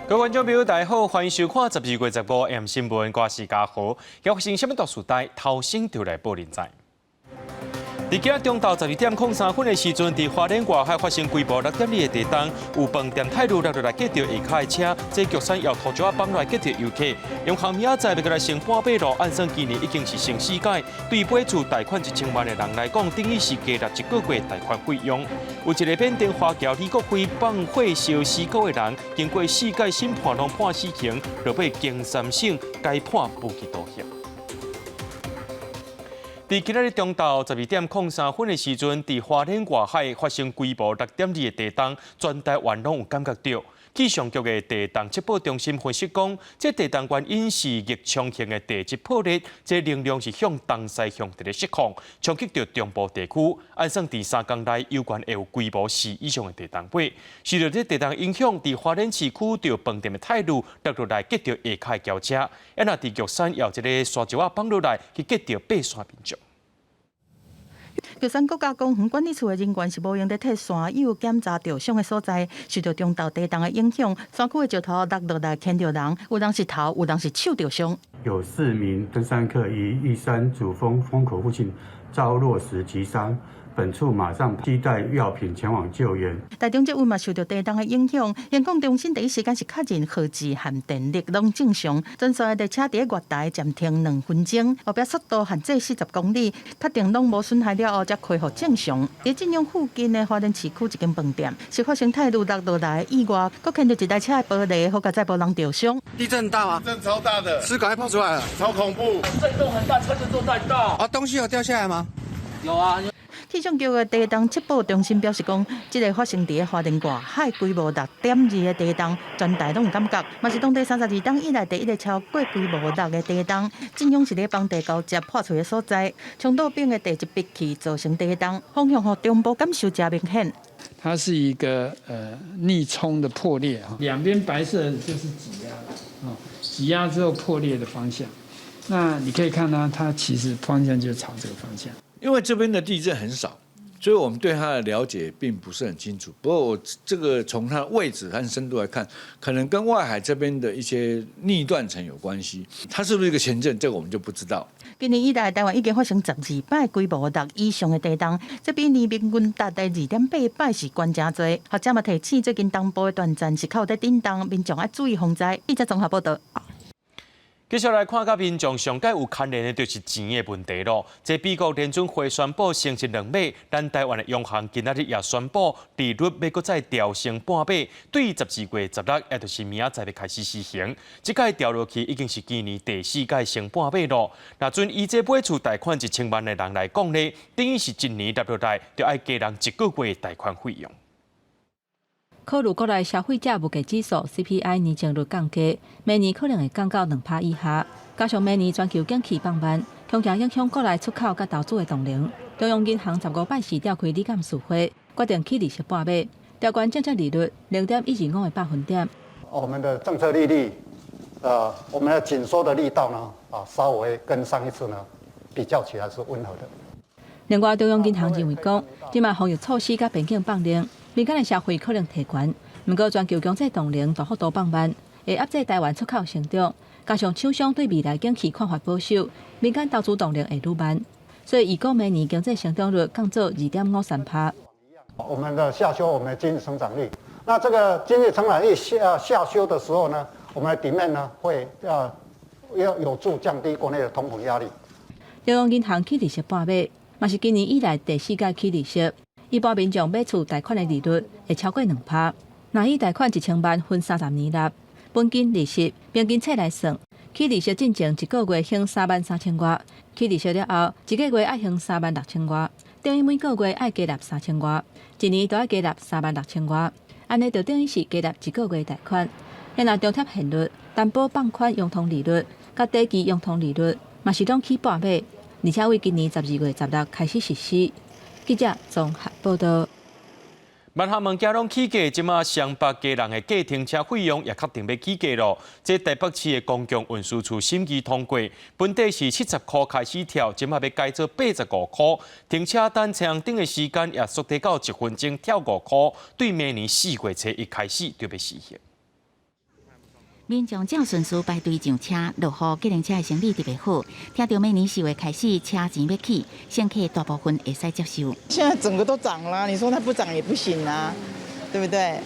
各位觀眾朋友，大家好，歡迎收看12月15 M 新聞，我是嘉豪。發生啥物大事代，頭先就來報恁知。佇今仔中晝12點03分的時陣，佇花蓮外海發生規模6.2的地動，有飯店泰路落落來擊著下跤的車，這玉山搖土石仔放落來擊著遊客。央行明仔載欲閣來升半碼囉，按算今年已經是升四擺。對買厝貸款1000萬的人來講，等於是加納一個月貸款費用。有一个緬甸華僑李國輝放火燒死九个人，經過四屆審判攏判死刑，落尾經三審改判無期徒刑。佇今仔日中晝12點03分的時陣，佇花蓮外海發生規模6.2的地動，全台灣攏有感覺著。氣象局的地動測報中心分析講，這地動原因是逆衝型的地質破裂，這能量是向東西向佇咧釋放，衝擊著中部地區。按算佇3工內猶原會有規模4以上的地動波。受著這地動影響，佇花蓮市區著飯店的泰路落落來擊著下跤的轎車，啊若佇玉山有一个沙石仔放落來，去擊著爬山民眾。玉山國家公園管理處的人員是無閒佇替山友檢查著傷的所在，受著中晝地動的影響，山區的石頭落落來牽著人，有人是頭，有人是手著傷。有四名登山客於玉山主峰峰口附近遭落石擊傷。本處馬上攜帶藥品前往救援。台中捷運嘛受著地動的影響，行控中心第一時間是確認號誌和電力攏正常。全線的列車佇月台暫停2分鐘，後壁速度限制40公里，確定攏無損害了後，才恢復正常。佇晉陽附近的花蓮市區一間飯店，是發生泰路落落來的意外，閣牽著一台車的玻璃，予共載無人著傷。地震大嗎？地震超大的，是趕快跑出來了，超恐怖，震動很大，車子都在動。啊，東西有掉下來嗎？有啊。氣象局的地動測報中心表示講，這个發生佇花蓮外海規模6.2的地動，全台攏有感覺，嘛是當地32冬以來第一个超過規模六的地動。震央是佇枋地交接破碎的所在，衝島頂的地質壁起造成地動，方向予中部感受誠明顯。它是一個逆衝的破裂哈，兩邊白色的就是擠壓，啊，擠壓之後破裂的方向。那你可以看到，它其實方向就朝這個方向。因為這邊的地震很少，所以我們對它的了解並不是很清楚。不過我這個從它的位置和深度來看，可能跟外海這邊的一些逆斷層有關係。它是不是一個前震，這個我們就不知道。今年以來，台灣已經發生12擺規模6以上的地動，這比年平均達到2.8擺是懸誠濟。學者嘛提醒，最近東部的斷層是較有佇震動，民眾愛注意防災。記者綜合報導。繼續來看，佮民眾上蓋有牽連的，就是錢的問題囉。這美國聯準會宣布升息2碼，咱台灣的央行今仔日也宣布利率欲閣再調升半碼，對12月16，也就是明仔載欲開始實行。這擺調落去已經是今年第四擺升半碼囉。若準以這買厝貸款1000萬的人來講呢，等於是一年納落來就愛加人一個月貸款費用。考慮國內消費者物價指數 CPI 年增率降低，明年可能會降到2趴以下。加上明年全球景氣放慢，恐驚影響國內出口佮投資的動能。中央銀行15擺時召開理監事會，決定起利息半碼，調懸政策利率0.125個百分點。我們的政策利率，我們的緊縮的力道呢，啊，稍微跟上一次呢比較起來是溫和的。另外，中央銀行認為講，這馬防疫措施佮邊境放寬，民間的消費可能提懸，毋過全球經濟動能大幅度放慢，會壓制台灣出口成長，加上廠商對未來景氣看法保守，民間投資動能會愈慢，所以預估明年經濟成長率降做2.53趴。我們的下修我們的經濟成長率，那這個經濟成長率下修的時候呢，我們的 demand 呢會要有助降低國內的通膨壓力。中央銀行起利息半碼，嘛是今年以來第四擺起利息。一般民眾買厝貸款的利率會超過2趴。若以貸款1000萬分30年納，本金利息平均冊來算，起利息進前一個月還3萬3千外，起利息了後一個月愛還3萬6千外，等於每個月愛加納3千外，一年就愛加納3萬6千外，按呢就等於是加納一個月貸款。若張貼現率、擔保放款融通利率、佮短期融通利率，嘛是攏起半碼，而且為今年12月16開始實施。記者綜合報導。萬項物件攏起價，這馬雙北家人的計程車費用也確定欲起價囉。這台北市的公共運輸處審議通過，本底是70箍開始跳，這馬欲改做85箍。停車等青紅燈的時間也縮短到1分鐘跳5箍，對明年4月初一開始就欲實行。民眾照順序排隊上車，落雨計程車的生意特別好。聽著明年4月開始車錢欲起，乘客大部分會使接受。現在整個都漲啦，你說它不漲也不行啊，對不對？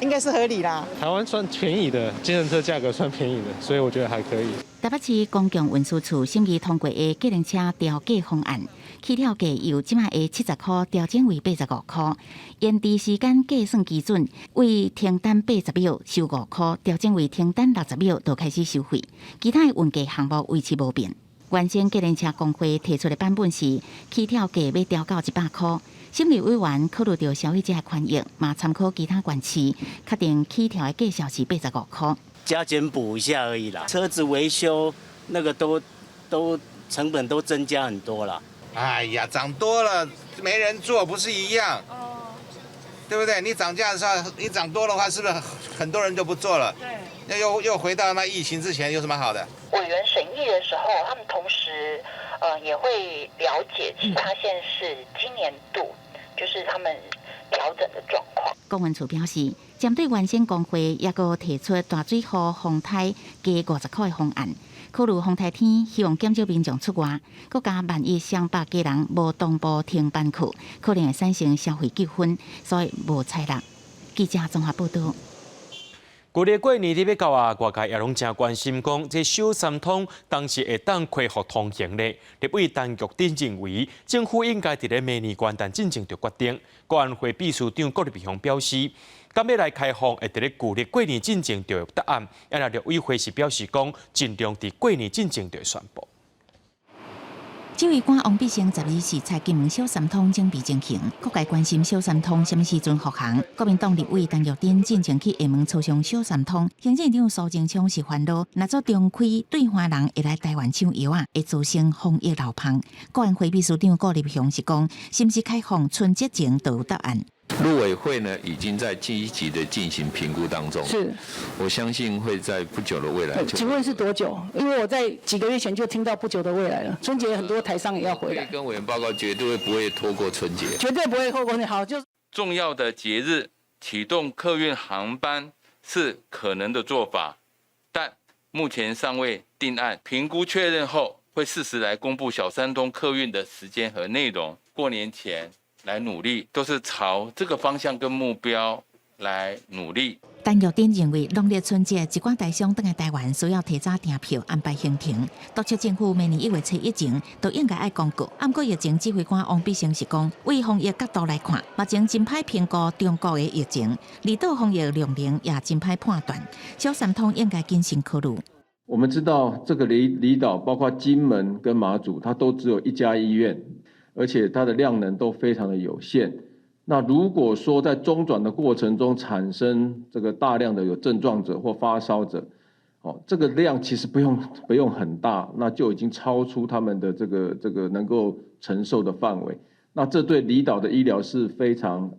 應該是合理啦。台灣算便宜的，計程車價格算便宜的，所以我覺得還可以。台北市公共運輸處審議通過的計程車調價方案，起跳價由這擺的70箍調整為85箍，延遲時間計算基準為停等80秒收5箍，調整為停等60秒就開始收費。其他的運價項目維持無變。原先計程車公會提出的版本是起跳價欲調到100箍。審議委員考慮著消費者的權益，嘛參考其他縣市，確定起跳的價數是85箍。加減補一下而已啦，車子維修那個都成本都增加很多啦。哎呀，漲多了沒人坐，不是一樣？對不對？你漲價的時候，你漲多的話，是不是很多人就不坐了？對。那又回到那疫情之前，有什麼好的？委員審議的時候，他們同時也會了解其他縣市今年度就是他們調整的狀況。公運處表示，針對原先工會抑閣提出大水雨風颱加50箍的方案，考慮風颱天，希望減少民眾出外，閣加萬一雙北家人無同步停班課，可能會產生消費糾紛，所以無採納。記者綜合報導。舊曆過年咧欲到啊，外界也攏誠關心講，這小三通當時會當恢復通行咧。立委陳玉珍認為，政府應該佇咧明年元旦進前就決定。國安會秘書長郭立雄表示，敢欲來開放，會佇咧舊曆過年進前就有答案。啊，若陸委會是表示講，盡量佇過年進前就會宣布。指揮官王必勝12時在金門小三通準備進行，各界關心小三通啥物時陣復航。國民黨立委陳玉珍進前去廈門磋商小三通，行政長蘇貞昌是煩惱，若做重開對岸人會來台灣搶藥仔，會造成防疫漏縫。國安會秘書長顧立雄是講，是毋是開放春節前就有答案。陸委會呢，已經在積極的進行評估當中。是，我相信會在不久的未來。請問是多久？因為我在幾個月前就聽到不久的未來了。春節很多台商也要回來。跟委員報告，絕對不會拖過春節。絕對不會拖過。好，就重要的節日啟動客運航班是可能的做法，但目前尚未定案。評估確認後，會適時來公布小三通客運的時間和內容。過年前來努力，都是朝這個方向跟目標來努力。陳玉珍認為，農曆春節一寡台商轉來台灣需要提早訂票安排行程，督促政府明年1月初一前都應該愛公告。毋過疫情指揮官王必勝是講，為防疫角度來看，目前真歹評估中國的疫情，離島防疫量能也真歹判斷，小三通應該謹慎考慮。我們知道這個離島，包括金門跟馬祖，它都只有一家醫院。而且它的量能都非常的有限。那如果說在中轉的過程中產生這個大量的有症狀者或發燒者，哦，這個量其實不用很大，那就已經超出他們的這個能夠承受的範圍。那這對離島的醫療是非常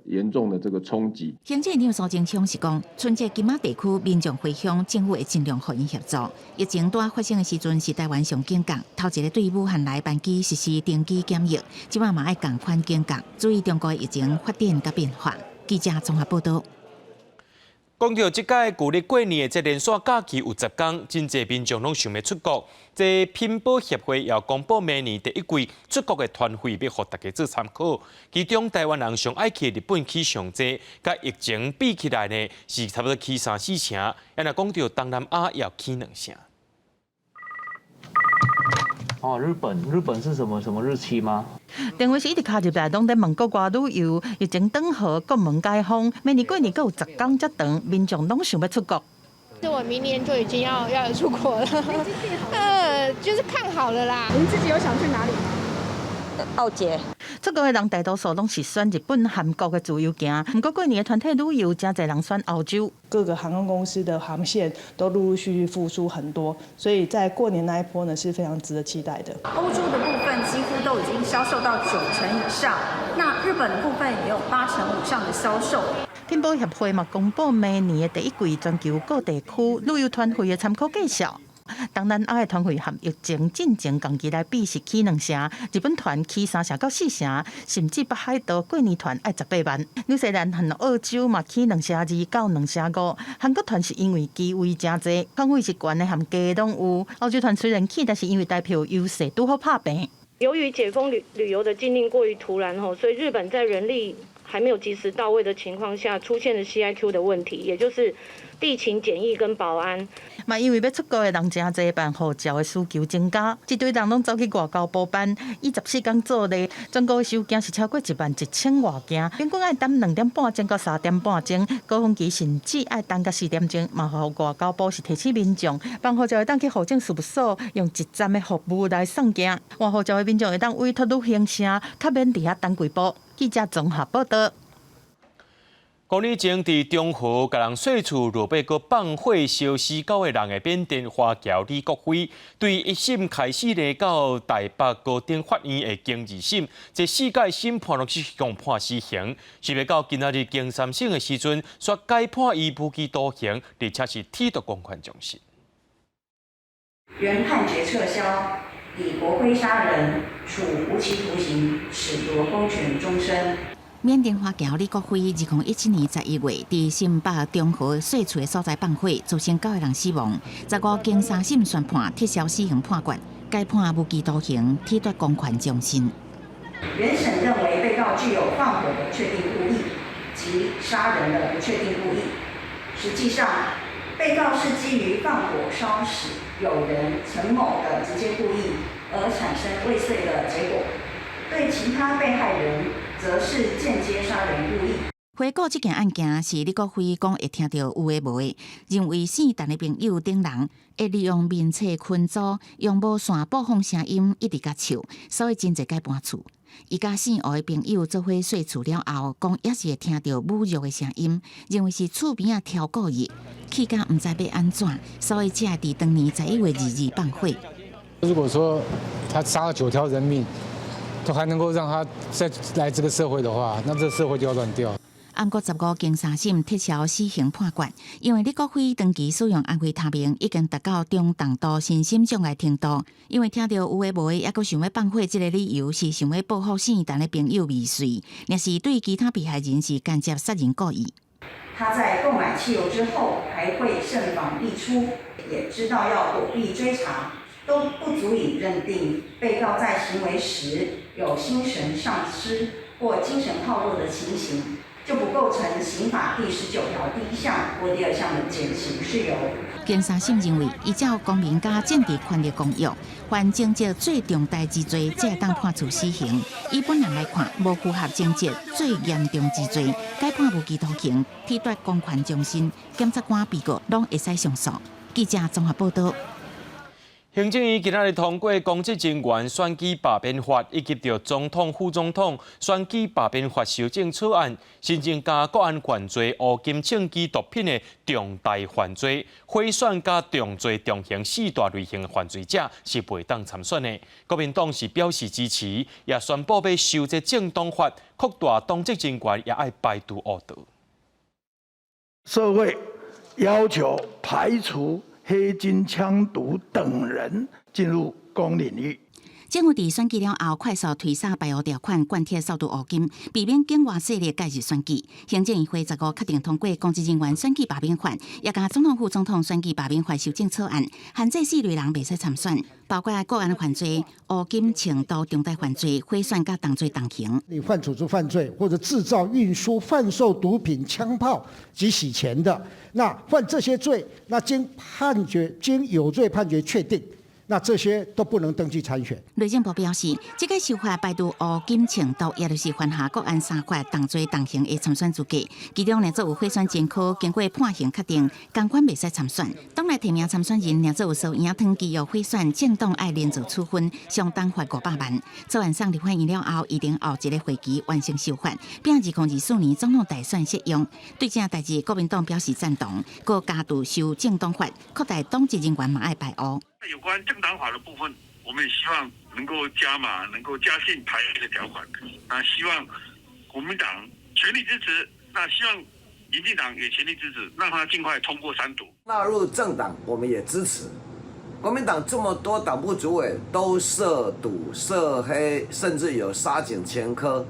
嚴重的這個衝擊。行政院長蘇貞昌是講，春節金馬地區民眾回鄉，政府會盡量予𪜶協助。疫情拄發生的時陣是台灣上警覺，頭一个對武漢來班機實施登機檢疫，這擺嘛愛仝款警覺，注意中國的疫情發展佮變化。記者綜合報導。講著這屆舊曆過年的這連續假期有10工，真濟民眾攏想欲出國。這品保協會也公布明年第一季出國的團費，欲予大家做參考。其中台灣人上愛去的日本起上濟，佮疫情比起來呢，是差不多起三四成。啊若講著東南亞也起2成。哦，日本，日本是什麼什麼日期嗎？電話是一直敲入來，攏佇問國外旅遊，疫情轉好，國門解封，明年過年閣有10工遮長，民眾攏想欲出國。就我明年就已經要出國了，就是看好了啦。您自己有想去哪裡嗎？奧捷。出國的人大多數攏是選日本、韓國的自由行，毋過過年的團體旅遊，誠濟人選歐洲。各個航空公司的航線都陸陸續續復甦很多，所以在過年那一波呢是非常值得期待的。歐洲的部分幾乎都已經銷售到9成以上，那日本的部分也有8成以上的銷售。品保協會嘛公布明年的第一季全球各地區旅遊團費的參考價數。東南亞的團費和疫情進前仝期來比是起兩成，日本團起三成到四成，甚至北海道過年團愛18萬。紐西蘭和澳洲嘛起2.2成到2.5成。韓國團是因為機位誠濟，空位是懸的和低攏有。歐洲團雖然起，但是因為台票優勢拄好拍平。由於解封旅遊的禁令過於突然吼，所以日本在人力還沒有及時到位的情況下，出現了 CIQ 的問題，也就是地勤檢疫跟保安。嘛，因為欲出國的人誠濟，辦護照的需求增加，一堆人攏走去外交部辦，以14工做例，全國的收件是超過1萬1千外件，平均愛等2點半鐘到3點半鐘，高峰期甚至愛等到4點鐘。嘛，予外交部是提醒民眾，辦護照會當去戶政事務所用一站的服務來送件，換護照的民眾會當委託旅行社，較免佇遐等幾步。記者綜合報道。五年前，佇中和共人稅厝落尾閣放火燒死九个人的緬甸華僑李國輝，對一審開始來到台北高等法院的經二審，這四屆審判攏是共判死刑，是欲到今仔日經三審的時陣，煞改判伊無期徒刑，而且是褫奪公權終身。原判決撤銷，李國輝殺人，處無期徒刑，褫奪公權終身。緬甸華僑李國輝，2017年11月，佇新北中和稅厝的所在放火，造成九個人死亡。15經三審宣判撤銷死刑判決，改判無期徒刑，褫奪公權終身。原審認為被告具有放火的確定故意及殺人的不確定故意。實際上，被告是基於放火燒死友人陳某的直接故意而產生未遂的結果，對其他被害人，則是間接殺人故意。回顧這件案件，是李國輝講會聽著有的無的，認為姓陳的朋友等人會利用面冊群組，用無線播放聲音一直共笑，所以真濟擺搬厝。伊佮姓吳的朋友做伙稅厝了後，講也是會聽著侮辱的聲音，認為是厝邊仔刁故意，氣甲毋知欲按怎，所以才會佇當年11月22放火。如果說他殺了九條人命，都還能夠讓他再來這個社會的話，那這個社會就要亂掉。毋過15經三審撤銷死刑判決，因為李國輝長期使用安非他命，已經達到中重度身心障礙程度。因為聽著有的無的，猶閣想欲放火，這個理由是想欲報復姓陳的朋友未遂，若是對其他被害人是間接殺人故意。他在購買汽油之後，還會慎防溢出，也知道要躲避追查，都不足以認定被告在行為時有心神喪失或精神耗弱的情形，就不構成刑法第19條第一項或第二項的減刑事由。經三審認為，依照公民佮政治權利公約，犯情節最重大之罪，才會當判處死刑。以本案來看，無符合情節最嚴重之罪，改判無期徒刑，褫奪公權終身。檢察官、被告攏會使上訴。記者綜合報道。行政院今仔日通過公職人員選舉罷免法，以及著總統、副總統選舉罷免法修正草案，新增加國安犯罪、烏金銃支毒品的重大犯罪、賄選佮重罪重刑四大類型的犯罪者是袂當參選的。國民黨是表示支持，也宣布欲修這政黨法，擴大黨職人員也愛排除烏道。社會要求排除黑金、槍毒等人進入公領域。政府佇選舉了後，快速推捒排烏條款，貫徹掃除烏金，避免境外勢力介入選舉。行政院會15確定通過公職人員選舉罷免法，也佮總統、副總統選舉罷免法修正草案，限制四類人袂使參選，包括國安犯罪、烏金、銃毒重大犯罪、賄選佮重罪重刑。你犯組織犯罪或者製造、運輸、販售毒品、槍炮及洗錢的，那犯這些罪，那經判決、經有罪判決確定。那這些都不能登記參選。內政部表示，這個修法排除烏金銃毒，也就是犯下國安三法重罪重刑的參選資格。其中呢，做有賄選前科，經過判刑確定，仝款袂使參選。黨內提名參選人，若做有收影湯記錄賄選，政黨愛連坐處分，相當罰500萬。草案送立法院了後，預定後一个會期完成修法，並2024年總統大選適用。對這代誌，國民黨表示贊同，閣加注修政黨法，擴大黨職人員嘛愛排烏。有關政黨法的部分，我們也希望能夠加碼，能夠加進排黑的條款。那希望國民黨全力支持，那希望民進黨也全力支持，讓他盡快通過三讀。納入政黨，我們也支持。國民黨這麼多黨部主委都涉賭涉黑，甚至有殺警前科，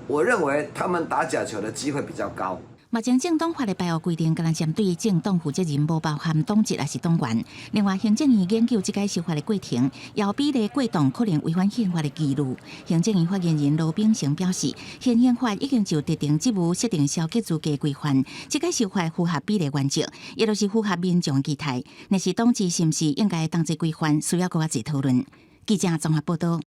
我認為他們打假球的機會比較高。目前政黨法的排惡規定，敢若針對政黨負責人，無包含黨籍抑是黨員。另外，行政院研究這改修法的過程，有比例過當可能違反憲法的疑慮。行政院發言人羅秉成表示，現行法已經就特定職務設定消極資格規範，這改修法符合比例原則，也就是符合民眾期待。若是黨籍是毋是應該同齊規範，需要閣較濟討論。記者綜合報道。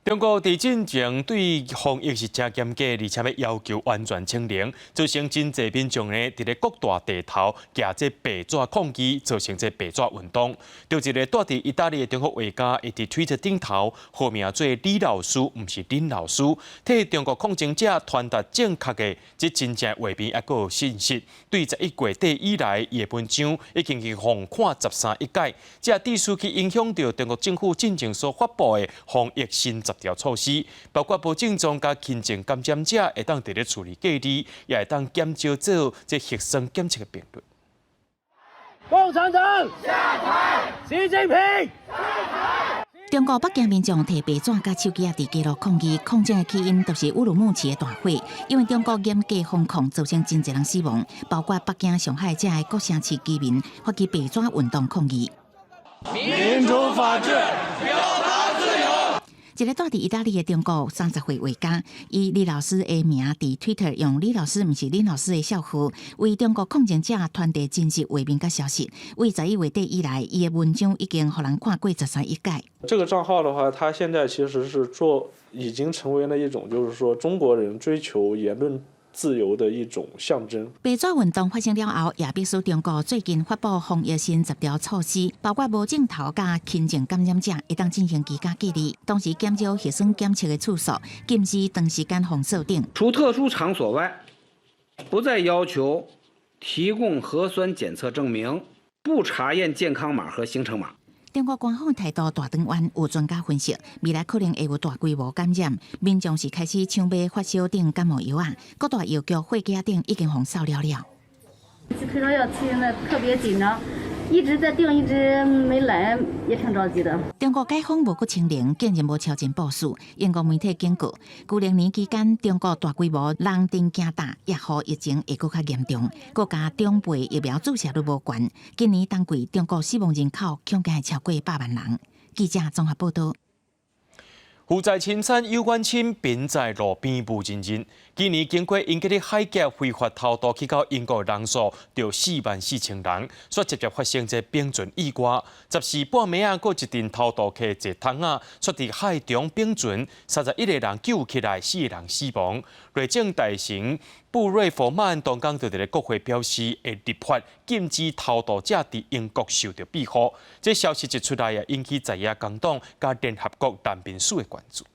中國佇進前對防疫是誠嚴格，而且欲要求完全清零，造成真濟民眾呢，佇咧各大地頭舉這白紙抗議，造成這白紙運動。就一个蹛佇意大利的中國畫家，伊佇推特頂頭號名做李老師，毋是林老師，替中國抗爭者傳達正確的這真正畫面抑閣有信息。對11月底以來，伊的文章已經去予看13億擺，這致使去影響著中國政府進前所發布的防疫新十條措施，包括無症狀佮輕症感染者會當佇咧厝裡隔離，也會當減少做這核酸檢測的頻率。共產黨下台，習近平下台。中國北京民眾提白紙佮手機仔佇街路抗議，抗爭的起因就是烏魯木齊的大火。因為中國嚴格封控，造成真濟人死亡，包括北京、上海這的各城市居民發起白紙運動抗議。民主法治，表達自由。一个蹛佇意大利的中國30歲畫家，以李老師的名佇 Twitter 用李老師毋是林老師的數號，為中國抗爭者傳遞真實畫面佮消息。為11月底以來，伊的文章已經予人看過13億擺。這個賬號的話，它現在其實是做，已經成為了一種，就是說中國人追求言論自由的一種象徵。白紙運動發生了後，也迫使中國最近發布防疫新十條措施，包括無症頭佮輕症感染者會當進行居家隔離，同時減少核酸檢測的次數，禁止長時間封鎖等。除特殊場所外，不再要求提供核酸檢測證明，不查驗健康碼和行程碼。中國官方態度大轉彎，有專家分析，未來可能會有大規模感染，民眾是開始搶買發燒等感冒藥仔，各大藥局貨架頂已經予掃了了。去退燒藥現在特別緊張，一直在訂，一直沒來，也挺着急的。中國解封無閣清零，竟然無超前部署。英國媒體警告，舊年期間中國大規模人丁驚膽，也予疫情會閣較嚴重。閣佮長輩疫苗注射率無懸，今年冬季中國死亡人口恐驚會超過100萬人。記者綜合報道。父在青山有遠親，貧在路邊無親人。今年經過英吉利海峽非法偷渡去到英國人數，著44,000人，煞接著發生這冰船意外。14半暝仔，閣一陣偷渡客坐桶仔，煞佇海中冰船，31個人救起來，四個人死亡。內政大臣布瑞弗曼當工就佇咧國會表示，會立法禁止偷渡者佇英國受著庇護。這消息一出來啊，引起在野工黨佮聯合國難民署的關注。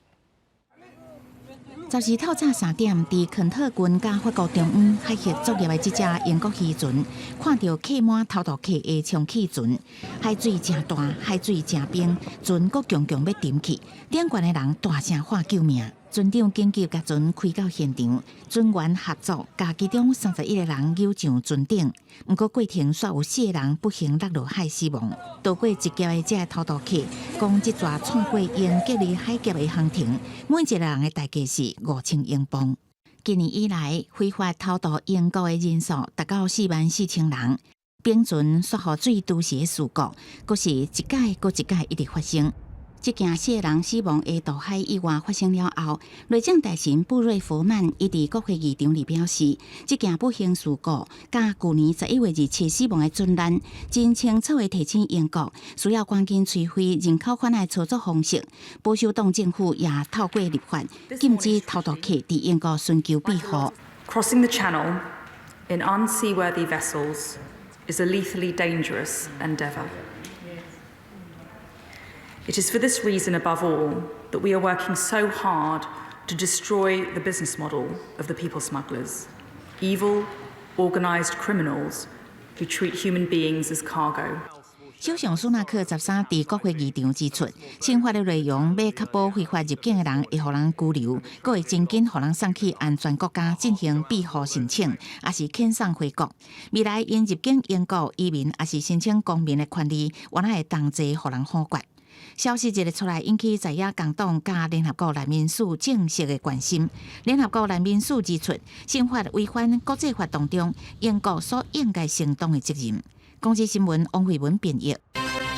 14透早3點，佇肯特郡佮法國中央海域作業的這隻英國漁船，看著客滿偷渡客的充氣船，海水誠大，海水誠冰，船閣強強欲沉去，頂懸的人大聲喊救命。船長緊急共船開到現場，船員合作，共其中31個人救上船頂。毋過過程煞有四個人不幸落入海死亡。逃過一劫的這个偷渡客，講這逝穿過英吉利海峽的航程，每一個人的代價是5000英鎊。今年以來，非法偷渡英國的人數達到44,000人。冰船煞予水揬蝕的事故，閣是一擺閣一擺一直發生。這件四個人死亡的渡海意外發生了後，內政大臣布瑞弗曼伊佇國會議場裡表示，這件不幸事故佮舊年11月27死亡的船難，真清楚的提醒英國需要趕緊摧毀人口販的操作方式。保守黨政府也透過立法禁止偷渡客佇英國尋求庇護。 Crossing the Channel in unseaworthy vessels is a lethally dangerous endeavour. It is for this reason, above all, that we are working so hard to destroy the business model of the people smugglers, evil, organised criminals who treat human beings as cargo. 首相蘇納克13佇國會議場指出，新法的內容欲確保非法入境的人會予人拘留，閣會真緊予人送去安全國家進行庇護申請，抑是遣送回國。未來𪜶入境英國移民，抑是申請公民的權利，原來會同齊予人否決。消息一出來，引起在野工黨佮聯合國難民署正式的關心。聯合國難民署指出，新法違反國際法當中英國所應該承擔的責任。公視新聞王慧文編譯。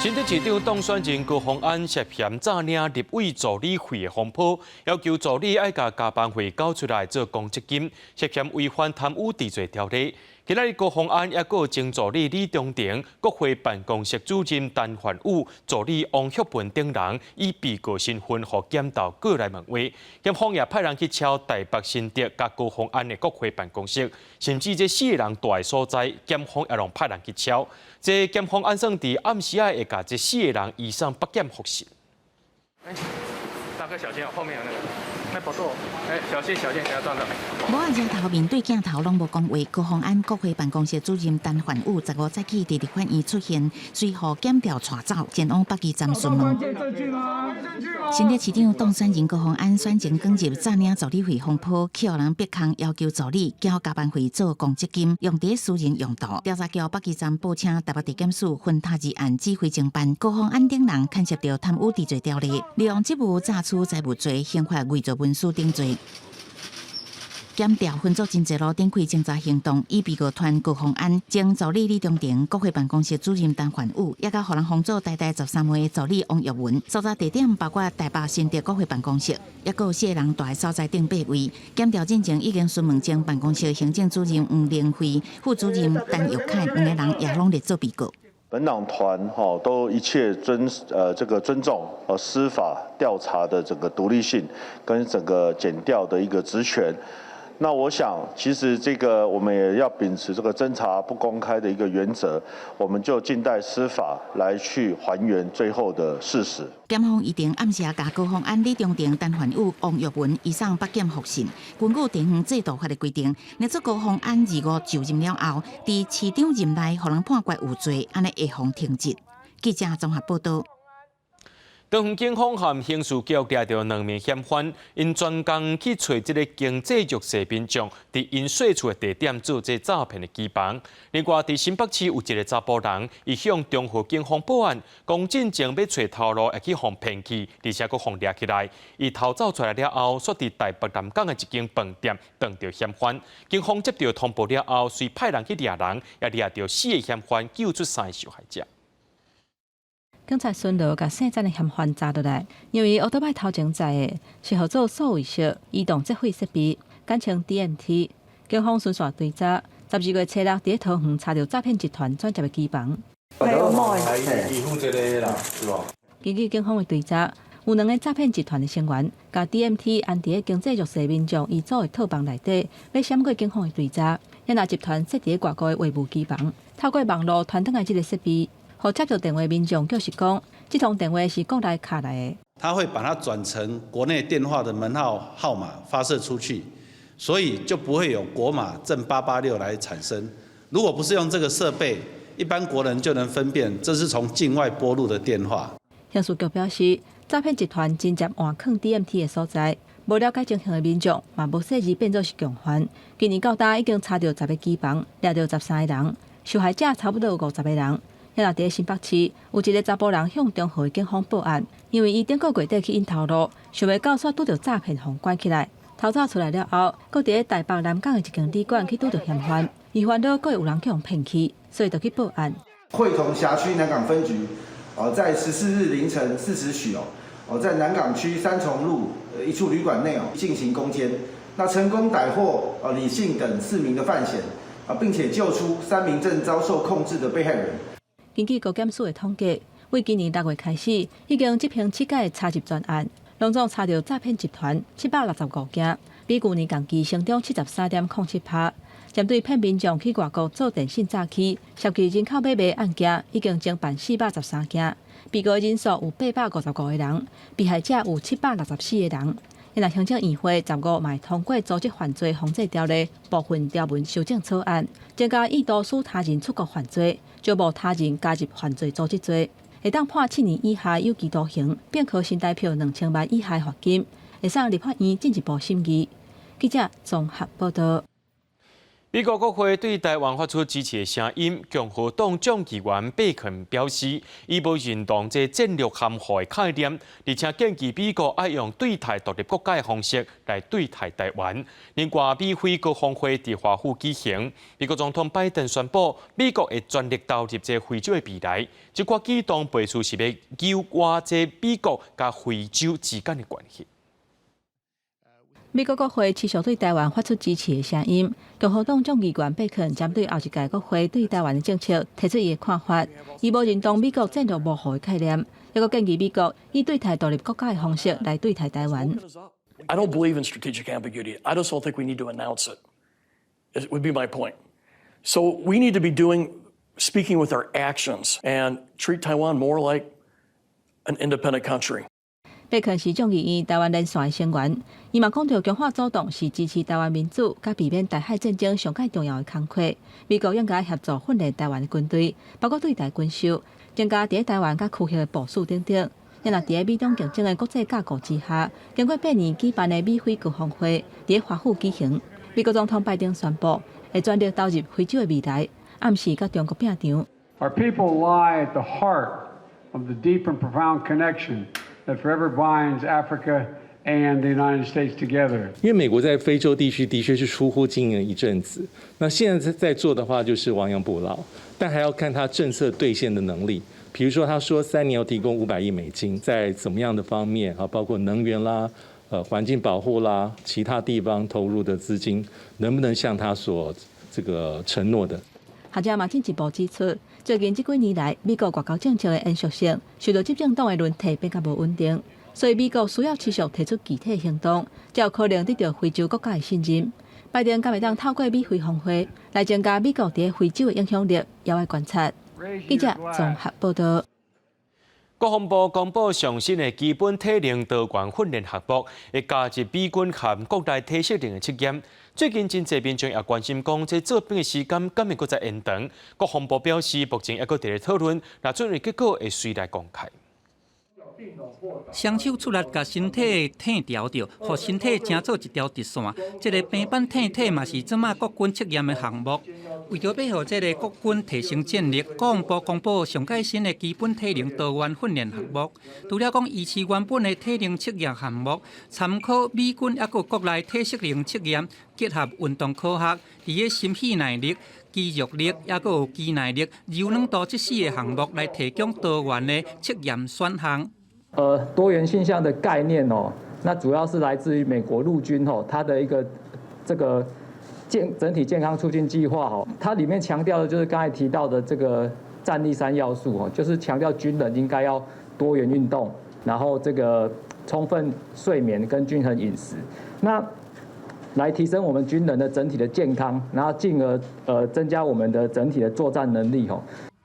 新竹市長當選人高虹安涉嫌詐領立委助理費的風波，要求助理愛共加班費繳出來做公積金，涉嫌違反貪污治罪條例。今仔日高虹安抑閣有前助理李中庭、國會辦公室主任陳焕武、助理王旭文等人，以被告身份予檢調過來問話。檢方也派人去敲台北新竹佮高虹安的國會辦公室，甚至這四個人蹛的所在，檢方也攏派人去敲。這檢方按算佇暗時仔會共這四個人移送北檢複審。欸，大哥小心哦，後面有那個。那寶座，欸，小心小心，不要撞到。無按鏡頭面對鏡頭攏無講話。高虹安國會辦公室主任陳煥武15早起佇立法院出現，隨予檢調帶走前往北基站詢問。新竹市長當選人高虹安選前捲入詐領助理費風波，去予人逼空要求助理繳加班費做公積金，用佇私人用途。調查局北基站報請台北地檢署分塔二案指揮偵辦，高虹安等人牽涉著貪污治罪條例，利用職務詐取財物罪、刑法偽造文書等罪。檢調分組真濟路展開偵查行動，以被告團高虹安、前助理李中庭、國會辦公室主任陳煥武，也佮予人封做台大13枚助理王玉文。搜查地點包括台北新竹國會辦公室，抑閣有四個人蹛的所在頂八位。檢調進前已經詢問前辦公室行政主任黃玲惠、副主任陳玉凱兩个人也攏列做被告。本黨團吼都一切這個尊重司法調查的整個獨立性跟整個檢調的一個職權。那我想，其實這個我們也要秉持這個偵查不公開的一個原則，我們就靜待司法來去還原最後的事實。檢方預定暗時共高虹安、李中庭、陳煥武、王玉文移送北檢複審。根據地方制度法的規定，若做高虹安25就任了後，佇市長任內予人判決有罪，按呢會予停職。記者綜合報道。桃園警方和刑事局掠著兩名嫌犯，𪜶專工去揣這个經濟弱勢民眾，佇𪜶稅厝的地點做這詐騙的機房。另外，佇新北市有一個查埔人，伊向中和警方報案，講進前欲揣頭路會去予騙去，而且閣予掠起來。伊逃走出來了後，煞佇台北南港的一間飯店碰著嫌犯。警方接到通報了後，遂派人去掠人，也掠著四个嫌犯，救出三个受害者。警察巡邏，共姓陳的嫌犯查落來，因為烏托擺頭前載的是號做數位式移動測繪設備，簡稱 DMT。警方循線追查，12月初六佇咧桃園查著詐騙集團轉接的機房。根據警方的追查，有兩个詐騙集團的成員，共 DMT 安佇咧經濟弱勢民眾伊組的套房內底，欲閃過警方的追查。遐若集團設佇咧外國的話務機房，透過網路傳轉來這个設備。予接著電話民眾就是講，這通電話是國內敲來的。他會把它轉成國內電話的門號號碼發射出去，所以就不會有國碼正886來產生。如果不是用這個設備，一般國人就能分辨這是從境外撥入的電話。刑事局表示，詐騙集團真正換囥 DMT 的所在，無了解情形的民眾嘛無細膩變做是共犯。今年到今已經查著10个機房，掠著13个人，受害者差不多有50个人。遐若佇咧新北市，有一个查埔人向中和警方報案，因為伊頂個月底去𪜶頭路，想袂到煞拄著詐騙，予關起來。逃走出來了後，閣佇咧台北南港的一間旅館去拄著嫌犯，伊煩惱閣會有人去予騙去，所以就去報案。會同轄區南港分局，在14日凌晨4時許哦，在南港區三重路一處旅館內哦進行攻堅，那成功逮獲李姓等4名的犯嫌，啊，並且救出3名正遭受控制的被害人。根據高檢署的統計，為今年6月開始，已經執行七改查緝專案，攏總查著詐騙集團765件，比舊年同期成長73.07%。針對騙民眾去外國做電信詐欺，涉及人口買賣案件，已經偵辦413件，被告人數有855個人，被害者有764個人。若行政院會15嘛會通過組織犯罪防制條例部分條文修正草案，增加意圖使他人出國犯罪，招募他人加入犯罪組織罪，會當判7年以下有期徒刑，並科新台票2000萬以下罰金，會送立法院進一步審議。記者綜合報道。美國國會對台灣發出支持的聲音，共和黨眾議員貝肯表示，伊無認同這戰略含糊的概念，而且建議美國愛用對待獨立國家的方式來對待台灣。另外，美菲國防會佇華府舉行，美國總統拜登宣布，美國會全力投入這非洲的未來。這個舉動背書是欲優化這美國佮非洲之間的關係。美國國會持續對台灣發出支持的聲音。共和黨眾議員貝肯針對後一屆國會對台灣的政策提出伊的看法，伊無認同美國戰略模糊的概念，猶閣建議美國以對待獨立國家的方式來對待台灣。 I don't believe in strategic ambiguity. I just don't think we need to announce it. It would be my point. So we need to be doing, speaking with our actions and treat Taiwan more like an independent country. 貝肯是眾議院台灣連線的成員，伊嘛講著強化主動是支持台灣民主、佮避免台海戰爭上蓋重要的工課。美國應該協助訓練台灣的軍隊，包括對台軍售，增加佇台灣佮區域的部署等等。若佇咧美中競爭的國際架構之下，經過8年舉辦的美菲國防會佇華府舉行。美國總統拜登宣布會全力投入非洲的未來，暗示佮中國拚場。 Our people lie at the heart of the deep and profound connection that forever binds Africa and the United States together. 因為美國在非洲地區的確是疏忽經營一陣子，那現在在做的話就是亡羊補牢，但還要看他政策兌現的能力。比如說，他說3年要提供500億美金，在怎麼樣的方面啊，包括能源啦、環境保護啦，其他地方投入的資金，能不能像他所這個承諾的？學者嘛進一步指出，最近這幾年來，美國外交政策的延續性受到執政黨的輪替變較無穩定，所以美國需要持續提出具體行動，才有可能得到非洲國家的信任。拜登敢會當透過美非峰會來增加美國佇非洲的影響力，猶愛觀察。記者綜合報道。國防部公布上新的基本體能多元訓練項目，會加入美軍和國內體適能的測驗。最近真濟民眾也關心講，這做兵的時間敢會閣再延長？國防部表示，目前猶閣佇咧討論，若準的結果會隨來公開。雙手出力，共身體伻調著，予身體成做一條直線。這个平板伻體嘛是這馬國軍測驗的項目。為著欲予這个國軍提升戰力，國防部公布上蓋新的基本體能多元訓練項目。除了講維持原本的體能測驗項目，參考美軍猶閣國內體適能測驗，結合運動科學，佇咧心肺耐力、肌肉力，猶閣有肌耐力、柔軟度這四个項目來提供多元的測驗選項。多元性向的概念哦，那主要是來自於美國陸軍哦，它的一個這個整體健康促進計劃哦，它裡面強調的就是剛才提到的這個戰力三要素哦，就是強調軍人應該要多元運動，然後這個充分睡眠跟均衡飲食，那來提升我們軍人的整體的健康，然後進而增加我們的整體的作戰能力哦。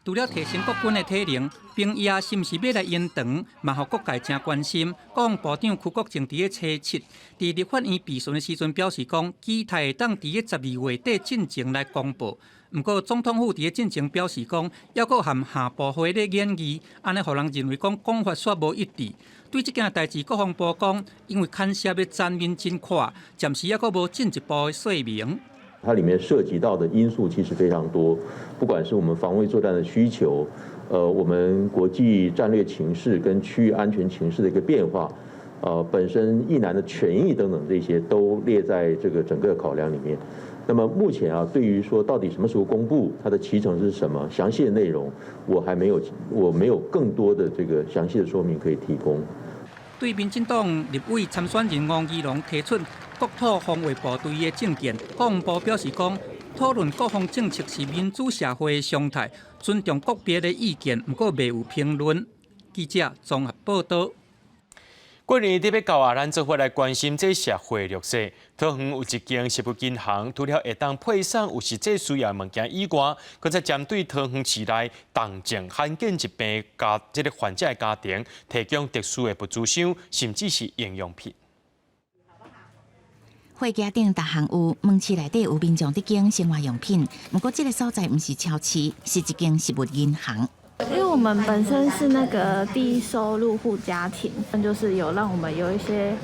除了提升國軍的體能，兵役是毋是欲來延長，嘛予各界誠關心。國防部長邱國正佇咧初七，佇立法院備詢的時陣表示講，期待會當佇咧12月底進前來公布。毋過總統府佇咧進前表示講，猶閣和下部會咧研議，按呢予人認為講講法煞無一致。對這件代誌，國防部講，因為牽涉的層面真闊，暫時猶閣無進一步的說明。它裡面涉及到的因素其實非常多，不管是我們防衛作戰的需求，我們國際戰略情勢跟區域安全情勢的一個變化，本身役男的權益等等這些都列在這個整個考量裡面。那麼目前啊，對於說到底什麼時候公布，它的期程是什麼，詳細的內容，我還沒有，我沒有更多的這個詳細的說明可以提供。對民進黨立委參選人吳怡農提出國土防衛部隊的政見，國防部表示講，討論國防政策是民主社會的常態，尊重個別的意見，毋過袂有評論。記者綜合報道。過年欲到啊，咱做伙來關心這社會弱勢。桃園有一間食物銀行，除了會當配送有實際需要的物件以外，閣再針對桃園市內重症罕見疾病家這个患者的家庭，提供特殊的物資箱，甚至是營養品。貨架頂逐項有，門市內底有民眾佇揀生活用品。毋過這个所在毋是超市，是一間食物銀行。因為我們本身是那個低收入戶家庭，就是有讓我們有一些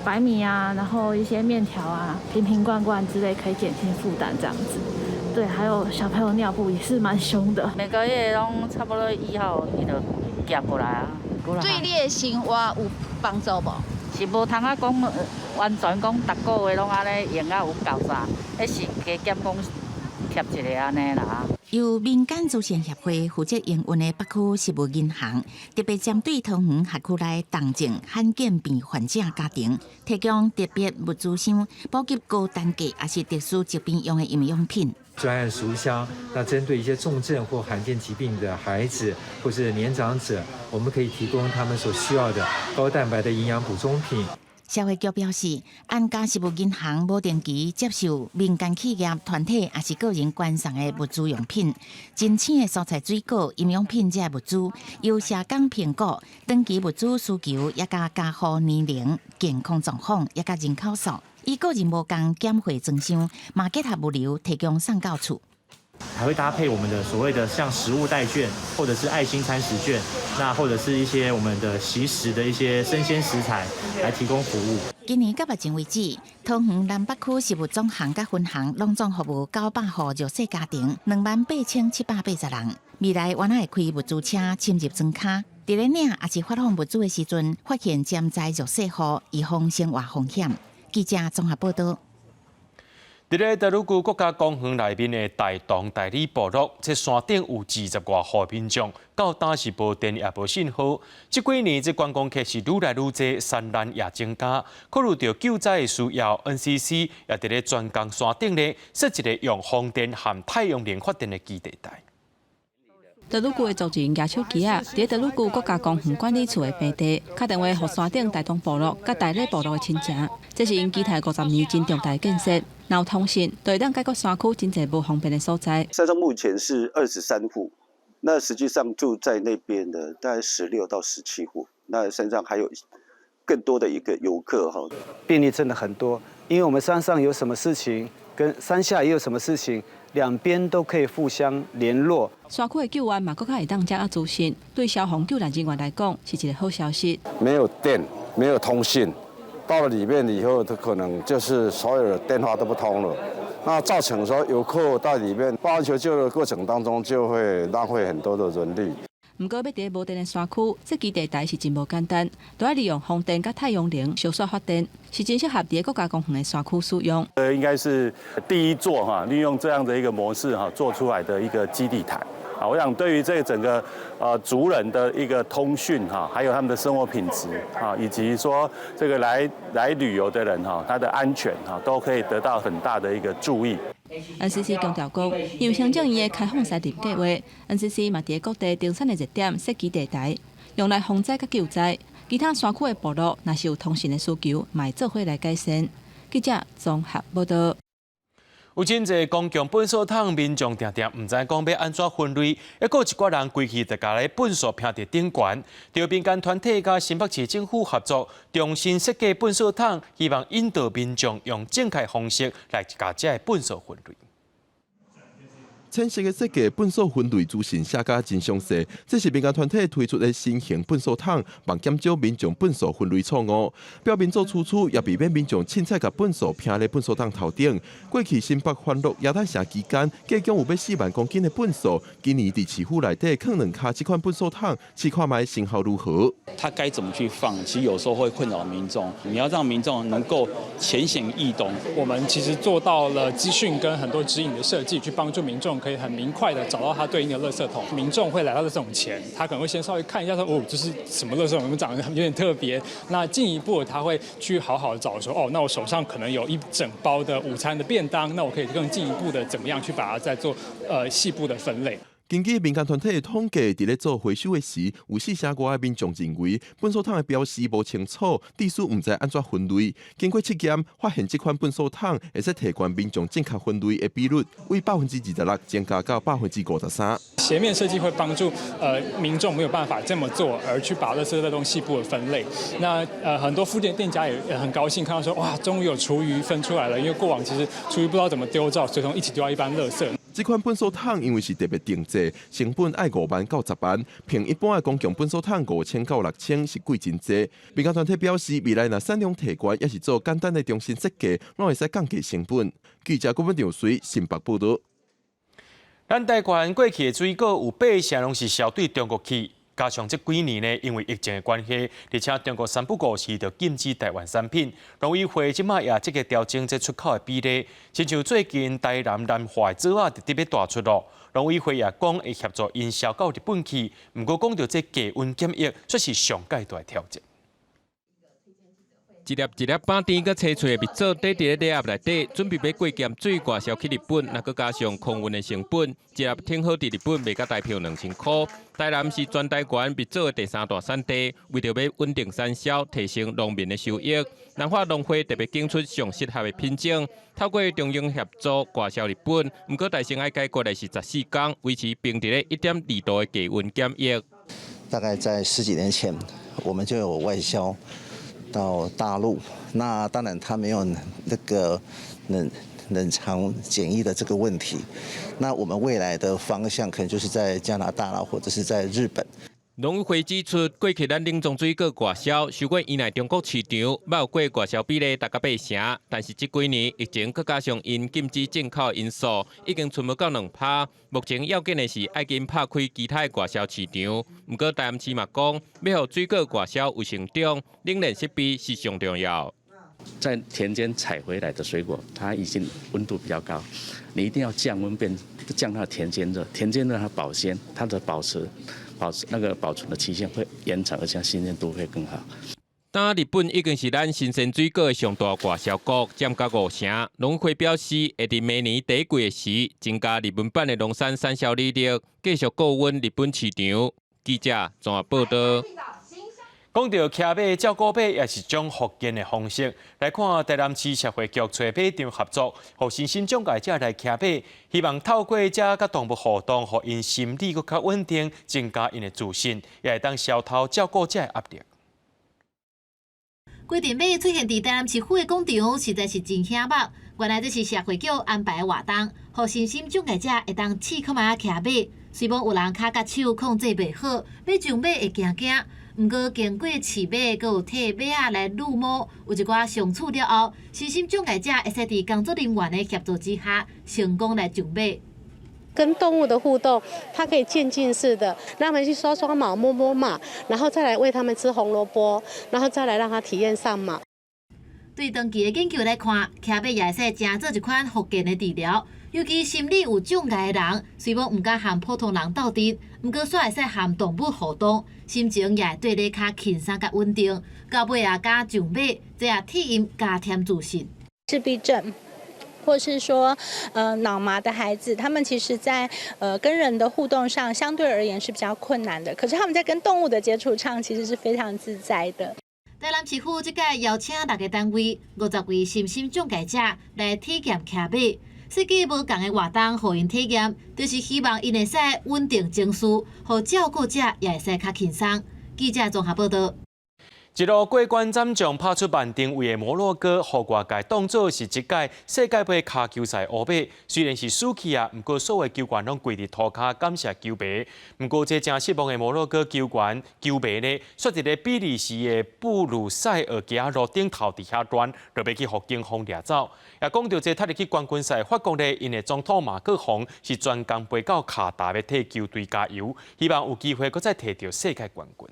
白米啊，然後一些麵條啊、瓶瓶罐罐之類，可以減輕負擔這樣子。對，還有小朋友尿布也是蠻兇的。每個月攏差不多1號，伊就寄過來啊。對你的生活有幫助無？是無通啊講，完全講逐個月攏按呢用啊有夠啥？彼是加減講貼一下按呢啦。由民間慈善協會負責營運的北區食物銀行，特別針對桃園轄區內重症罕見病患者家庭，提供特別物資箱，補給高單價抑是特殊疾病用的營養品。專案食物箱，那針對一些重症或罕見疾病的孩子或是年長者，我們可以提供他們所需要的高蛋白的營養補充品。社會局表示，安家食物銀行無定期接受民間企業、團體抑是個人捐送的物資用品，真鮮的蔬菜水果、營養品這物資，由社工評估，長期物資需求，抑佮家戶年齡、健康狀況，抑佮人口數，依個人無仝減費裝箱，嘛結合物流提供送到厝。還會搭配我們的所謂的像食物代券，或者是愛心餐食券，那或者是一些我們的惜食的一些生鮮食材來提供服務。今年到目前為止，桃園南北區食物總行佮分行攏總服務900戶弱勢家庭，28,780人。未來原來會開物資車深入莊跤，佇咧領抑是發放物資的時陣，發現潛在弱勢戶，預防生活風險。記者綜合報道。佇咧太魯閣國家公園內面的大同大里部落，這山頂有20外戶民眾，到今是無電也無信號。這幾年這觀光客是愈來愈濟，山難也增加。考慮著救災的需要，NCC 也佇咧專工山頂咧設一个用風電和太陽能發電的基地台。太魯閣的族人舉手機仔，佇太魯閣國家公園管理處的平地，敲電話予山頂大同部落佮大里部落的親情，這是𪜶期待50年真重大建設。若有通訊，就會當解決山區真濟無方便的所在。山上目前是23戶，那實際上住在那邊的大概16到17戶，那山上還有更多的一個遊客哈。便利真的很多，因為我們山上有什麼事情，跟山下也有什麼事情，兩邊都可以互相聯絡。山區的救援嘛，閣較會當掌握資訊，對消防救難人員來講是一個好消息。沒有電，沒有通訊，到了裡面以後，它可能就是所有的電話都不通了，那造成說遊客在裡面報案求救的過程當中，就會浪費很多的人力。毋過，欲佇無電的山區設基地台是真無簡單，都愛利用風電佮太陽能相紲發電，是真適合佇國家公園的山區使用。應該是第一座哈，利用這樣的一個模式哈做出來的一個基地台。啊，我想對於這個整個族人的一個通訊哈，還有他們的生活品質啊，以及說這個來旅遊的人哈，他的安全哈，都可以得到很大的一個注意。 NCC 強調講，因為行政院的開放山林計劃，NCC 嘛佇各地登山的熱點設基地台，用來防災佮救災。其他山區的部落若是有通訊的需求，嘛會做伙來改善。記者綜合報道。有真濟公共糞掃桶，民眾定定毋知講欲按怎分類，抑閣有一寡人規氣就共咧糞掃拚佇頂懸。著民間團體佮新北市政府合作，重新設計糞掃桶，希望引導民眾用正確方式來共這个糞掃分類。淺色的設計，糞掃分類資訊寫甲真詳細。這是民間團體推出的新型糞掃桶，望減少民眾糞掃分類錯誤。表面做粗粗，也避免民眾凊彩共糞掃拚咧糞掃桶頭頂。過去新北歡樂耶誕城期間，計共有欲4萬公斤的糞掃。今年佇市府內底囥兩跤這款糞掃桶，試看覓成效如何？它該怎麼去放？其實有時候會困擾民眾。你要讓民眾能夠淺顯易懂。我們其實做到了資訊跟很多指引的設計，去幫助民眾可以很明快的找到它對應的垃圾桶。民眾會來到垃圾桶前，他可能會先稍微看一下說，哦，這是什麼垃圾桶？長得有點特別。那進一步他會去好好找說，哦，那我手上可能有一整包的午餐的便當，那我可以更進一步的怎麼樣去把它再做細部的分類。根據民間團體的統計，佇咧做回收的時，有四成外的民眾認為糞掃桶的標示無清楚，致使毋知按怎分類。經過測驗，發現這款糞掃桶會使提懸民眾正確分類的比率，為26%增加到53%。斜面設計會幫助民眾沒有辦法這麼做，而去把垃圾袋用細部的分類。那很多附近店家也很高興看到說，哇，終於有廚餘分出來了，因為過往其實廚餘不知道怎麼丟，只好隨桶一起丟到一般垃圾。這款糞掃桶因為是特別定製，成本愛5萬到10萬，比一般的公共糞掃桶5000到6000是貴真濟。民間團體表示，未來若產量提懸，抑是做簡單的重新設計，攏會使降低成本。記者郭文長水新北報道。咱台灣過去的水果有八成攏是銷對中國去，加上這幾年呢，因為疫情的關係，而且中國三不五時就禁止台灣產品，農委會這擺也積極調整這出口的比例。親像最近台南南化的棗仔就特別大出咯，農委會也講會協助𪜶銷到日本去，毋過講著這低溫檢疫，卻是上蓋大挑戰。一粒一粒飽甜閣青脆的蜜棗，堆佇咧禮盒內底，準備欲過檢水外銷去日本，若閣加上空運的成本，一粒挺好佇日本賣甲台票2000箍。台南是全台灣蜜棗的第三大產地，為著欲穩定產銷，提升農民的收益，南化農會特別揀出上適合的品種，透過中英協作外銷日本。毋過代先愛解決的是14工維持冰佇咧1.2度的低溫檢疫。大概在十幾年前，我們就有外銷到大陸，那當然它沒有那個冷藏檢疫的這個問題。那我們未來的方向可能就是在加拿大啦，或者是在日本。農委會指出，過去咱冷藏水果外銷受過依賴中國市場，捌有過外銷比例達到八成，但是這幾年疫情閣加上𪜶禁止進口因素，已經剩無夠2%。目前要緊的是愛緊拍開其他的外銷市場。毋過台南市嘛講，欲予水果外銷有成長，冷鏈設備是上重要。在田間採回來的水果，它已經溫度比較高，你一定要降溫變降到田間熱，田間熱它保鮮，它的保持。保持那個保存的期限會延長，而且新鮮度會更好。當日本已經是咱新鮮水果的上大外銷國，佔甲五成。農會表示，會佇明年第一季的時，增加日本版的農產產銷履歷，繼續顧穩日本市場。記者綜合報道。講著騎馬照顧馬，也是種復健的方式。來看台南市社會局揣馬場合作，予身心障礙者來騎馬，希望透過這佮動物互動，予𪜶心理閣較穩定，增加𪜶的自信，也會當消除照顧者的壓力。規陣馬出現佇台南市府的廣場，實在是真顯目。原來這是社會局安排的活動，予身心障礙者會當試看覓騎馬。雖罔有人跤佮手控制袂好，欲上馬會驚驚。毋過經過試馬，閣有替馬仔來擼毛，有一寡相處了後，身心障礙者會使佇工作人員的協助之下，成功來上馬。跟動物的互動，它可以漸進式的，讓他們去刷刷毛、摸摸馬，然後再來餵他們吃紅蘿蔔，然後再來讓他體驗上馬。對長期的研究來看，騎馬也會使成做一款復健的治療。尤其心理有障礙的人，雖罔毋敢和普通人鬥陣，毋過煞會使和動物互動，心情也會綴咧較輕鬆、較穩定。到尾也敢上馬，這也替𪜶加添自信。自閉症，或是說，腦麻的孩子，他們其實在，跟人的互動上相對而言是比較困難的。可是他們在跟動物的接觸上，其實是非常自在的。台南市府這屆邀請六个單位、50位身心障礙者來體驗騎馬。設計無仝的活動，予𪜶體驗，就是希望𪜶會使穩定情緒，予照顧者也會使較輕鬆。記者綜合報道。一路過關斬將拍出萬定位的摩洛哥，予外界當做是這屆世界盃跤球賽烏馬。雖然是輸去啊，毋過所有球員攏跪佇塗跤感謝球迷。毋過這誠失望的摩洛哥球員球迷呢，煞佇咧比利時的布魯塞爾街路頂頭佇遐亂，就欲去予警方掠走。也講著這踢入去冠軍賽，法國呢，𪜶的總統馬克宏是專工飛到卡達欲替球隊加油，希望有機會閣再提著世界冠軍。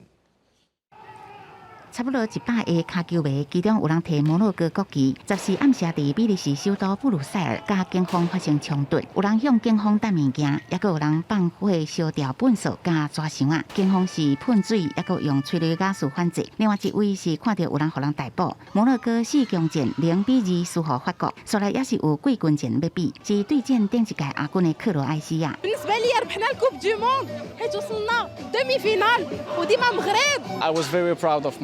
差不多100个跤球迷，其中有人提摩洛哥國旗。14暗時佇比利時首都布魯塞爾，佮警方發生衝突，有人向警方擲物件，抑閣有人放火燒掉糞掃佮紙箱仔。警方是噴水，抑閣用催淚瓦斯反制。另外一位是看著有人予人逮捕。摩洛哥四強戰0比2輸予法國，煞來也是有季軍戰欲比，是對戰頂一屆亞軍的克羅埃西亞。 بالنسبة لي ربحنا la Coupe du monde حيت وصلنا demi-finale وديما مغرب. I was very proud of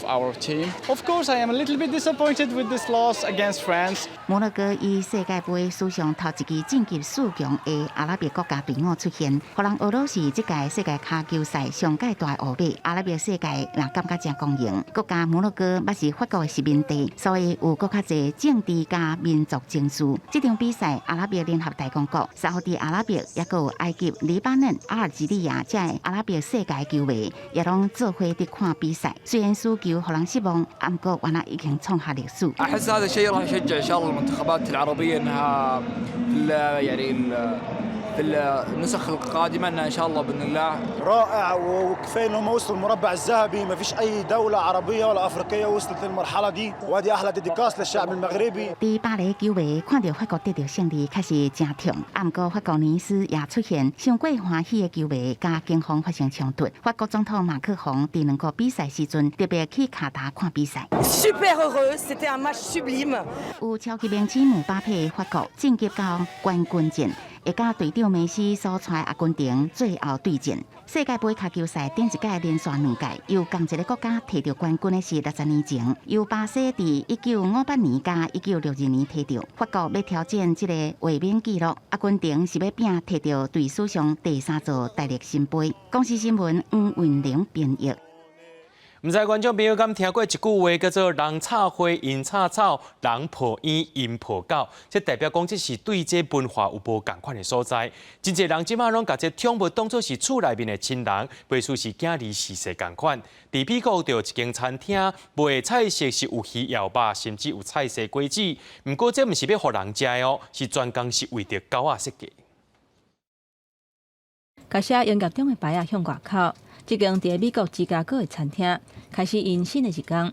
our team. Of course, I am a little bit disappointed with this loss against France. 摩洛哥以世界盃史上頭一支晉級四強的阿拉伯國家隊伍出現，予人學說是這屆世界跤球賽上蓋大烏馬。阿拉伯世界也感覺真光榮。國家摩洛哥捌是法國的殖民地，所以有閣較濟政治佮民族情緒。這場比賽，阿拉伯聯合大公國、沙烏地阿拉伯，抑閣有埃及、黎巴嫩、阿爾及利亞，這个阿拉伯世界球迷也攏做伙佇看比賽。雖然輸球予人失望，毋過原來已經創下歷史。 أحس هذا الشيء راح يشجع إن شاء الله المنتخبات العربية إنها في يعني في النسخ القادمة إن شاء الله بإذن الله. رائع وكفايه ان هم وصلوا المربع الذهبي. ما فيش اي دوله عربيه ولا افريقيه وصلت للمرحله دي، وادي احلى dédicace للشعب المغربي. 佇巴黎球迷看著法國得著勝利，確實真痛。毋過法國尼斯也出現傷過歡喜的球迷，佮警方發生衝突。法國總統馬克宏佇兩國比賽時陣，特別去卡達看比賽。 Super heureux, c'était un match sublime。有超級明星姆巴佩的法國晉級到冠軍戰，會佮隊長梅西所帶阿根廷最後對戰。世界盃跤球賽頂一屆連續兩屆，由仝一個國家提著冠軍的是60年前，由巴西佇1958年佮1962年提著。法國欲挑戰這個衛冕紀錄，阿根廷是欲拼提著隊史上第三座大力神盃。公視新聞黃雲玲編譯。毋知觀眾朋友敢聽過一句話，叫做“人插花，𪜶插草；人抱嬰，𪜶抱狗”。這代表講，這是對這文化有無仝款的所在。真濟人這馬攏共這寵物當作是厝內面的親人，袂輸是囝兒時勢仝款。佇美國就有一間餐廳賣菜色是有魚有肉，甚至有菜色果子。毋過這毋是欲予人食的哦，是專工是為著狗仔設計。共寫營業中的牌仔向外口。這間佇美國芝加哥的餐廳開始𪜶新的一工，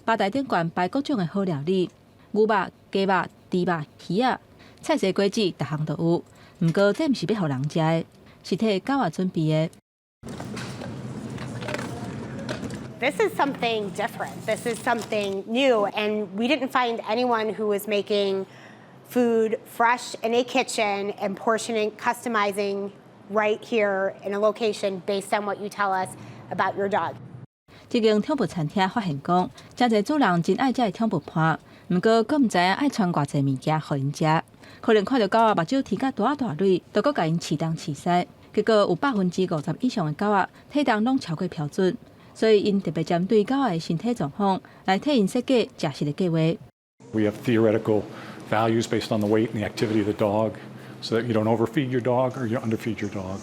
吧台頂懸擺各種的好料理，牛肉、雞肉、豬肉、魚仔、菜色果子，逐項都有。毋過這毋是欲予人食的，是替狗仔準備的。 This is something different. This is something new, and we didn't find anyone who was making food fresh in a kitchen and portioning, customizing right here in a location based on what you tell us about your dog. 這間寵物餐廳發現講，誠濟主人真愛這个寵物伴，毋過閣毋知影愛傳偌濟物件予𪜶食，可能看著狗仔目睭啼甲大大蕊，就閣共𪜶飼東飼西，結果有50%以上的狗仔體重攏超過標準，所以𪜶特別針對狗仔的身體狀況來替𪜶設計食食的計劃。 We have theoretical values based on the weight and the activity of the dog, so that you don't overfeed your dog or you underfeed your dog.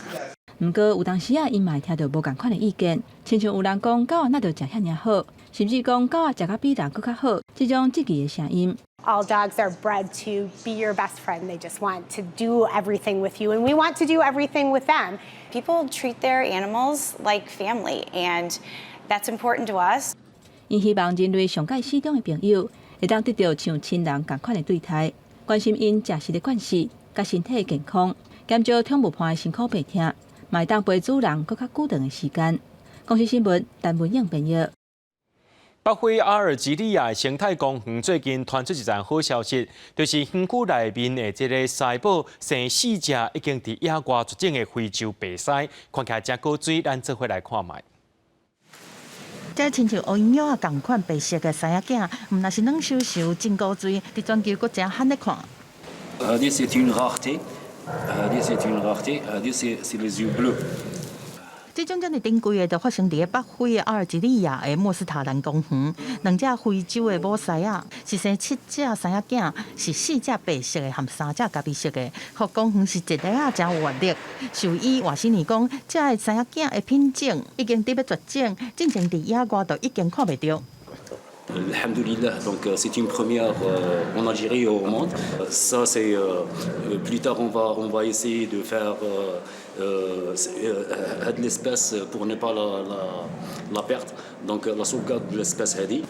毋過有當時仔，𪜶嘛會聽著無仝款的意見，親像有人講狗仔若著食遐爾好，甚至講狗仔食甲比人閣較好，這種質疑的聲音。 All dogs are bred to be your best friend. They just want to do everything with you, and we want to do everything with them. People treat their animals like family, and that's important to us. 𪜶希望人類上蓋死忠的朋友，會當得著像親人仝款的對待，關心𪜶食食的慣勢，佮身體的健康，減少寵物伴的辛苦病痛，嘛會當陪主人閣較久長的時間。公視新聞，陳文穎編譯。北非阿爾及利亞生態公園最近傳出一則好消息，就是園區內面的這个獅母生四隻已經佇野外絕種的非洲白獅，看起來誠古錐，咱做伙來看覓。這親像烏蠅仔仝款白色的獅仔囝，毋但是軟岫岫，真古錐，佇全球閣誠罕咧看。 هذه c'est une rareté. هذه c'est une rareté. هذه c'est les yeux bleus. 這種遮爾珍貴的，就發生佇咧北非的阿爾及利亞的莫斯塔蘭公園。兩隻非洲的母獅仔是生七隻獅仔囝，是四隻白色的和三隻咖啡色的。予公園是一個仔誠有活力。獸醫瓦西尼講，這个獅仔囝的品種已經佇欲絕種，進前佇野外就已經看袂著。 الحمد لله, donc c'est une première en Algérie et au monde. Ça, c'est plus tard, on va essayer de faire هاد l'espèce pour ne pas la perdre, donc la sauvegarde de l'espèce هادي.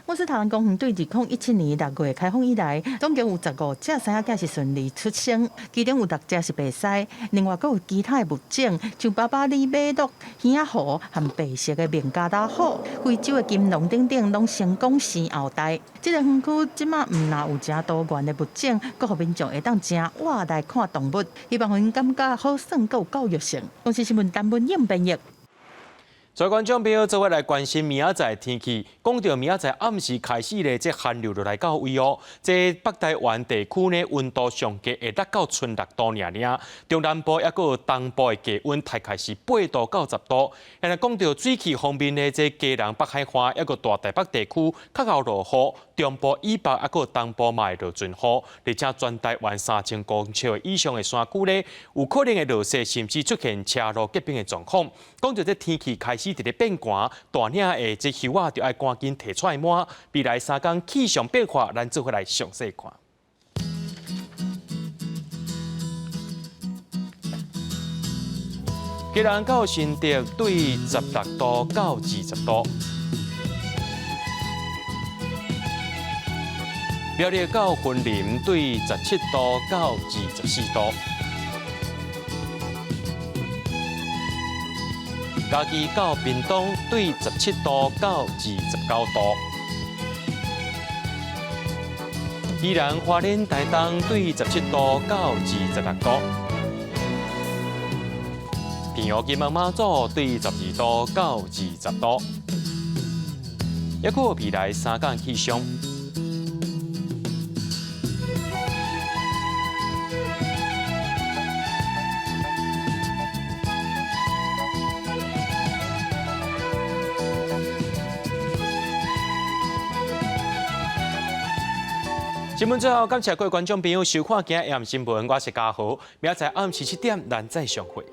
莫斯塔蘭公園對2017年6月開放以來，總共有15隻獅仔囝是順利出生，其中有六隻是白獅，另外閣有其他的物種，像巴巴里馬鹿、耳仔猴和白色的孟加拉虎、非洲的金龍等等，攏成功生後代。這個園區這馬毋但有誠多元的物種，閣予民眾會當誠活來看動物，希望予𪜶感覺好耍，閣有教育性。公視新聞陳文穎編譯。所以觀眾朋友做伙來關心明仔載天氣，講著明仔載暗時開始咧，這寒流就來到位哦。這北台灣地區呢，溫度上低會達到賰6度爾爾，中南部抑閣有東部的低溫大概是8度到10度。現在講著水汽方面呢，這基隆北海岸抑閣大台北地區較會落雨，中部以北抑閣東部嘛會落陣雨，而且全台灣3000公尺以上的山區咧，有可能會落雪，甚至出現車路結冰的狀況。講著這天氣開始佇咧變寒，大領的這袖仔就愛趕緊提出來抹。未來3工氣象變化，咱做伙來詳細看。基隆到新竹對16度到20度，苗栗到雲林對17度到24度，嘉義到屏東對17度到29度，宜蘭花蓮台東對17度到26度。平湖金門馬祖對12度到20度，抑閣有未來3工氣象。新聞最後，感謝各位觀眾朋友收看今日新聞，我是嘉豪，明仔載暗時7點，咱再相會。